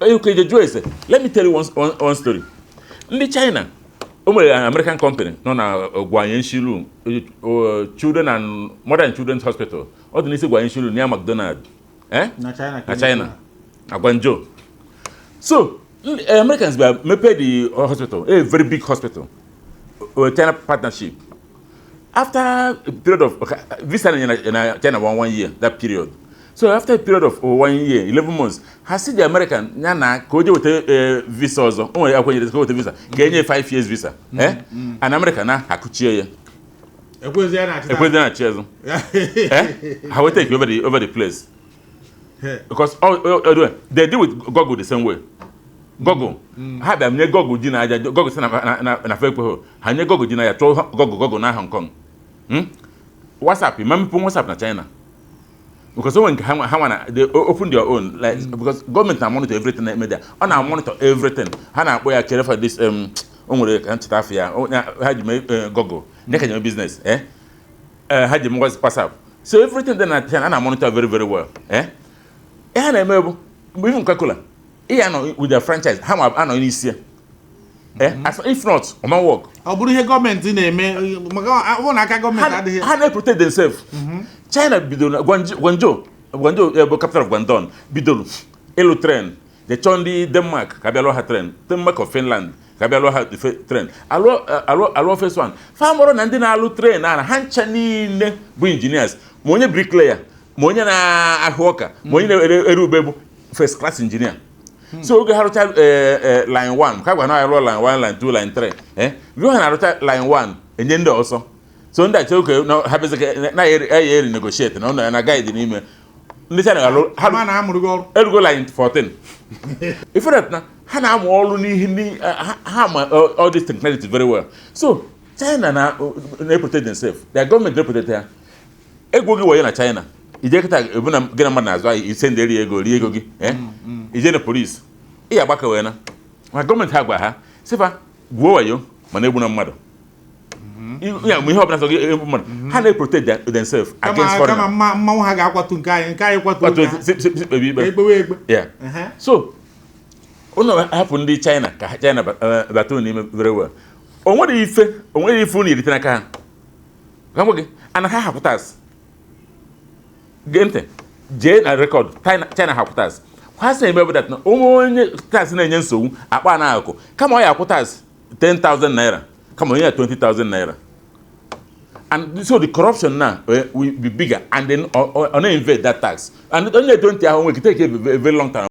Okay, jụọ ese. Let me tell you one story. Ndị China, o nwere an American company nọ na Guanyin, Children and Mother and Children's Hospital. Ọ dị n'isi Guanyin near McDonald, eh? Na China. Na China, na Guangzhou. So ndị Americans bịa mepee the hospital, a very big hospital, China partnership. After a period of, okay, visa na China one year, that period. So after a period of one year 11 months, ha si the American ya na ka o jee weta visa ọzọ. O nwere akwụkwọ nyere ka o weta visa ka enye 5 years visa, eh? And America na akụchie ya. Ekwezi ya na-achịta. Ekwezi na-achị azụ, eh? Ha wee take over the place because all they deal with Google the same way. Google, ha bịa nye Google ji na aja. Google si na fa ekweghị ha nye Google ji na aja, chọọ Google na Hong Kong. WhatsApp, ma mmepe WhatsApp na China, because onwe nke ha nwa na they open their own, like, because gọọmenti na monitor everything na-eme there. Ọ na monitor everything. Ha na-akpọ ya chere for this, o nwere ka ncheta afọ ya. Ha ji mee Google nye ka ji mee business, eh. Ha ji mee WhatsApp. So everything dị na China a na monitor very very well, eh. Ihe ha na-eme bụ mgbe even Coca-Cola ị ya nọ with their franchise, ha ma anọ n'isi ya, eh. If not, ọ ma work. Ọ bụrụ ihe gọọmenti na-eme, maka ọ bụrụ na aka gọọmenti adịghị. Ha na-protect themselves. China bidoro na Guangzhou, bụ capital of Guangdong, bidoro ịlụ train. They chọọ ndị Denmark ka bịa lụọ ha train, Denmark of Finland ka bịa lụọ ha the train. Alụọ first one, fa mụrụ na ndị na-alụ train a na ha ncha niile bụ engineers, ma onye bricklayer, ma onye na-ahụ ọka, ma onye na-ere ube bụ first class engineer. So oge ha rụcha line 1, ka gwa na ya lụọ line 1, line 2, line 3, eh, before ha na-arụcha line 1, enye ndị ọsọ. So ndị achọ oke na ha bịazi ka na ya eri negotiate na ọ na guide n'ime ndị China alụ ha. Ma na amụrụ gị ọrụ. Erugo line 14. Ife that na ha na-amụ ọrụ n'ihi ndị ha ma all this technology very well. So China na na-protect themselves, their government na-protect ha. Egwu gị wanye na China, ije kịta ebu na gị na mmadụ na-azụ ahịa, ise ndị eri ego, rie ego gị, eh? Ije na polisi, ị agbaka wee na ma gọọmenti ha gwa ha sịfa gwuo wayo, mana egbu na mmadụ. Ya mgbe ihe ọbụla sọ gị egbu mmadụ, ha na-protect themselves against kama foreigner. Mmanwụ ha ga-akwatu nke anyị kwatu. Kwatu. Nke ha. Si kpebe ikpe. Ekpewe ekpe. Yeah. So unu hapụ ndị China ka China bata unu n'ime very well. O nwere ife unu erite n'aka ha. Ka m gwa gị, ana ha hapụ tax. Gee ntị, jee na record China. China hapụ tax. Ha sị eme bụ that na onwe onye tax na-enye nsogbu akpa na akụ, kama ọ ya akwụ tax 10,000 naira, kama onye ya 20,000 naira. And so the corruption now will be bigger and then ọ na-invade that tax and onye 20 ahụ nwere ike take a very long time.